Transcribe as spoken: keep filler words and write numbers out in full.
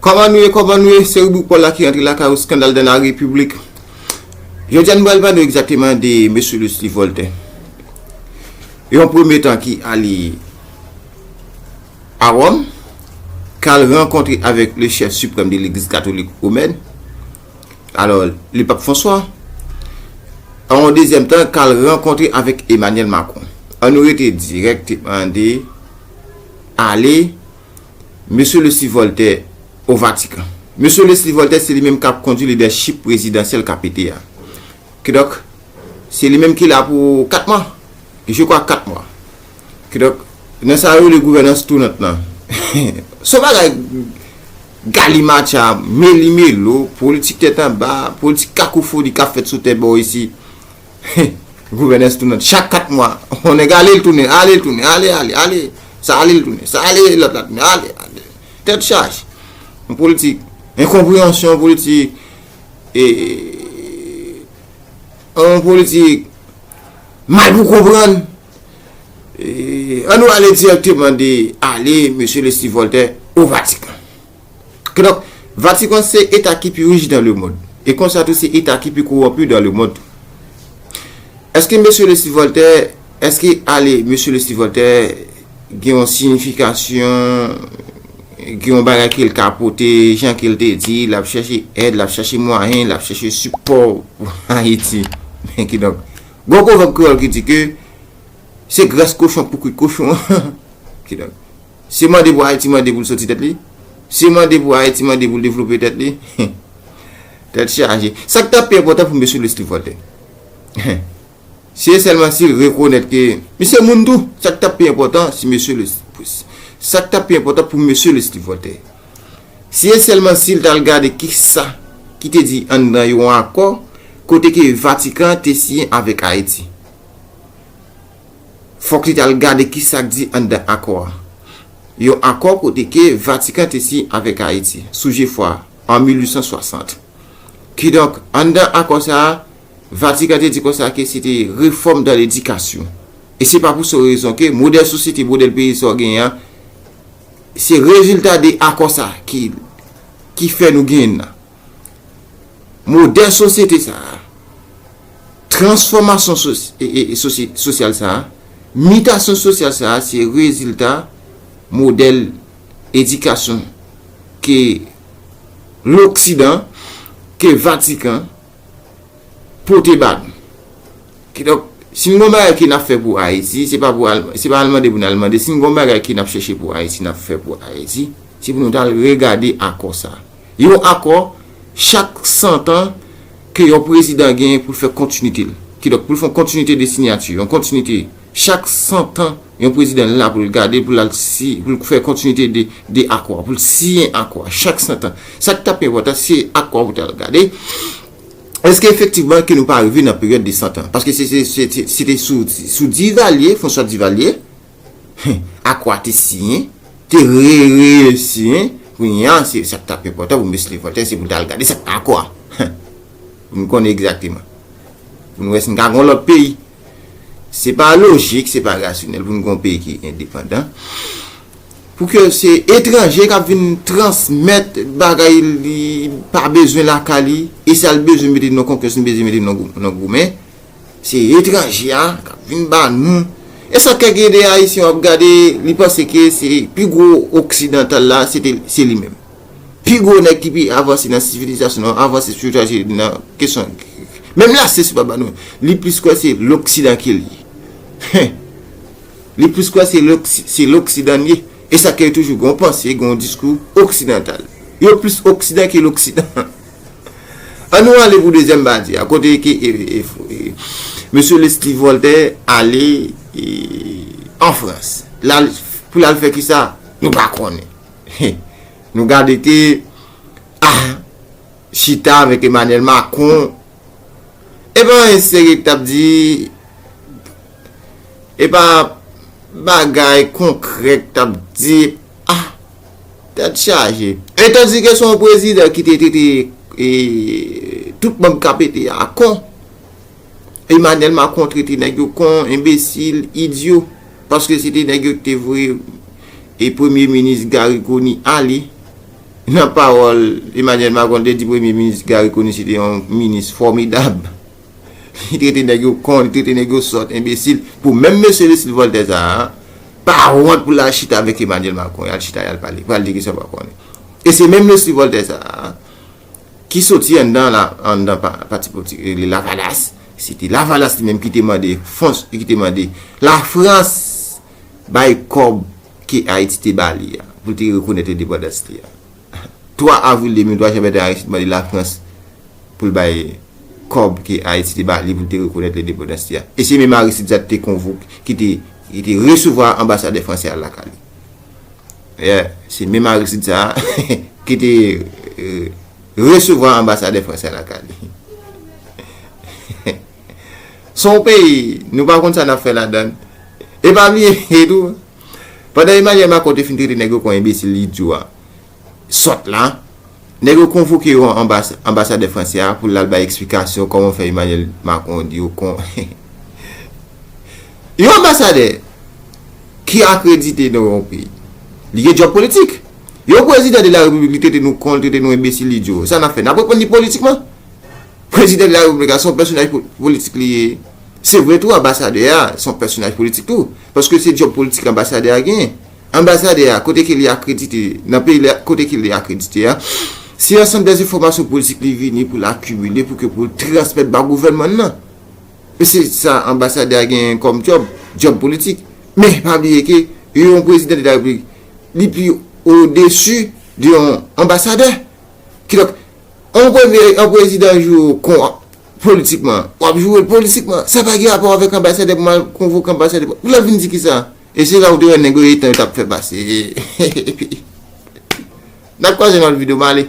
Kòman nou ye, kòman nou ye? Se ribrik pa w la ki rantre lakay ou, Skandal dans la République. Jodi a, nou pral pale egzakteman de Mesye Leslie Voltaire. Yon premye tan ki ale a Wòm, k al rankontre avèk le chèf siprèm de Legliz Katolik Womèn, alò, le Pap Franswa. An yon dezyèm tan, k al rankontre avèk Emmanuel Macron. An nou rete dirèkteman de ale Mesye Leslie Voltaire o Vatikan. Mesye Leslie Voltaire, se li menm k ap kondui lidèchip prezidansyèl k ap pete a. Kidonk, se li menm ki la pou kat mwa. Je crois kat mwa. Kidonk, nan sa yo rele gouvènans tounant lan. Se yon bagay galimatcha, melimelo, politik tèt anba, politik kakofoni k ap fèt sou tè bò isi. Gouvènans tounant chak kat mwa. On nèg ale, l tounen, ale, l tounen, ale, ale, ale. Sa ale, l tounen, sa ale, lòt la tounen, ale, ale. Tèt chaje. Yon politik enkonpreyansyon, yon politik, e, yon politik mal pou konprann. E, an nou ale dirèkteman de ale Mesye Leslie Voltaire o Vatikan. Kidonk, Vatikan se eta ki pi rich dans le monde. E konsa tou, se eta ki pi kowonpi dans le monde. Èske Mesye Leslie Voltaire, èske ale Mesye Leslie Voltaire gen yon siyifikasyon, gen yon bagay ke l ka pote, jan ke l te di, l ap chèche èd, l ap chèche mwayen, l ap chèche sipò pou Ayiti. Men kidonk, gon pwovèb kreyòl ki di ke se gras kochon pou kwit kochon. Kidonk, se mande pou Ayiti mande pou l soti tèt li. Se mande pou Ayiti mande pou l devlope tèt li. Tèt chaje. Sa k t ap pi enpòtan pou Mesye Leslie Voltaire, si e sèlman si l rekonèt ke misye moun tou, sa k t ap pi enpòtan si mesye Leslie, sa k t ap pi enpòtan pou Mesye Leslie Voltaire, si e sèlman si l t al gade kisa ki te di anndan yon akò kote ke Vatikan te siyen avèk Ayiti. Fòk li t al gade kisa k di anndan akò a. Yon akò kote ke Vatikan te siyen avèk Ayiti sou Jefwa an mil uit san swasant. Kidonk, anndan akò sa a, Vatikan te di konsa ke se te refòm dan ledikasyon. E se pa pou sa rezon ke modèl sosyete, modèl peyi sa w genyen an, se rezilta de akò sa a ki, ki fè nou genyen nan. Modèl sosyete sa a, transfòmasyon sos-, e, e, e sosye-, sosyal sa a, mitasyon sosyal sa a, se rezilta modèl edikasyon ke Loksidan, ke Vatikan pote ba nou. Kidonk, si n gon bagay ke n ap fè pou Ayiti, se pa pou al, se pa al mande pou n al mande. Si n gon bagay ke n ap chèche pou Ayiti, n ap fè pou Ayiti, se pou nou t al regade akò sa a. Yon akò, chak san tan, ke yon prezidan genyen pou l fè kontinite l. Kidonk, pou l fè yon kontinite de siyati, yon kontinite, chak san tan, yon prezidan la pou l gade, pou l al si, pou l fè kontinite de, de akò, pou l siyen akò, chak san tan. Sa k t ap enpòtan, se akò pou t al gade. Èske efektivman ke nou pa rive nan peryòd de san tan? Paske se, se, se, se, se te sou, sou Divalye, François Divalye, akò a te siyen, te re, re, re siyen. Kounye a, se sa k t ap enpòtan pou mesye Voltaire, se pou l t al gade sa k nan akò a. Pou nou konnen egzakteman. Pou nou wè si n ka gon lòt peyi. Se pa lojik, se pa rasyonèl pou n gon peyi ki endepandan. Pou ke se etranje k ap vin transmèt bagay li pa bezwen lakay li, e sa l bezwen mete nan konkyans, li bezwen mete nan gou-, nan goumen. Se etranje a k ap vin ba nou. E sa kèk gen de Ayisyen w ap gade, li panse ke se pi gwo oksidantal la, se te, se li menm. Pi gwo nèg ki pi avanse nan sivilizasyon, nan avanse espirityalite, nan kesyon. Menm la, se sou pa ba nou. Li plis kwè se Loksidan ke li ye. Li plis kwè se Loksi-, se Loksidan li ye. E sa ke yo toujou gen yon panse, gen yon diskou oksidantal. Yo plis Oksidan ke Loksidan. An nou ale pou dezyèm pati a, kote ke, e, e, e, mesye Leslie Voltaire ale, e, an Frans. L al, pou l al fè kisa? Nou pa konnen. Nou gade ke, ah, chita avèk Emmanuel Macron. E pa yon seri k t ap di, e pa bagay konkrè k t ap di, ah, tèt chaje. E tandike se yon prezidan ki te trete, e, tout manm K P T a kon. Emmanuel Macron trete nèg yo kon enbesil, idyo, paske se te nèg yo ki te voye e premye minis Garry Conille ale. Nan pawòl Emmanuel Macron, te di Premye Minis Garry Conille se te yon minis fòmidab. Li trete nèg yo kon, li trete nèg yo sòt, enbesil. Pou menm mesye Leslie Voltaire sa a, pa wont pou l al chita avèk Emmanuel Macron, y al chita, y al pale, pral di ki sa w pa konnen. E se menm Leslie Voltaire sa a, ki soti anndan la, anndan pa, pati politik rele Lavalas. Se te Lavalas li menm ki te mande Frans, ki te mande Lafrans bay kòb ke Ayiti te ba li a, pou l te rekonèt endepandans li a. Twa avril de mil twa, Jean Bertrand Aristide mande Lafrans pou l bay kòb ke Ayiti te ba li pou l te rekonèt endepandans li a. E se menm Aristide sa te konvoke, ki te, ki te resevwa anbasadè fransè a lakay li. Yeah, se menm Aristide sa ki te, euh, resevwa anbasadè fransè a lakay li. Se yon peyi, nou pa konn sa n ap fè ladan l. E pa bliye tou, pandan Emmanuel Macron te fin trete nèg yo kon enbesil, idyo a, sòt la, nèg yo konvoke yon anbas-, anbasadè fransè a pou l al bay eksplikasyon kòman fè Emmanuel Macron di yo kon. Yon anbasadè ki akredite nan yon peyi, li gen djòb politik. Yon prezidan de la repiblik, li trete nou kon, li trete nou enbesil, idyo. Sa n ap fè? N ap reponn li politikman? Prezidan de la repiblik la se yon pèsonaj po-, politik li ye. Se vre tou, anbasadè a se yon pèsonaj politik tou. Paske se djòb politik anbasadè a genyen. Anbasadè a, kote ke li akredite, nan peyi la, kote ke li akredite a, se ansanm de enfòmasyon politik li vini pou l akimile, pou ke pou l transmèt ba gouvènman nan. E se sa anbasadè a genyen kòm djòb, djòb politik. Men pa bliye ke yon prezidan de la repiblik, li pi odesi de yon anbasadè. Kidonk, yon premye, yon prezidan joure w kon politikman, w ap joure l politikman. Sa pa gen rapò avèk anbasadè pou m al konvoke anbasadè. Pou l ap vin di ki sa? E se la ou te wè nèg yo etan yo t ap fè pase. N ap kwaze nan lòt videyo, m ale.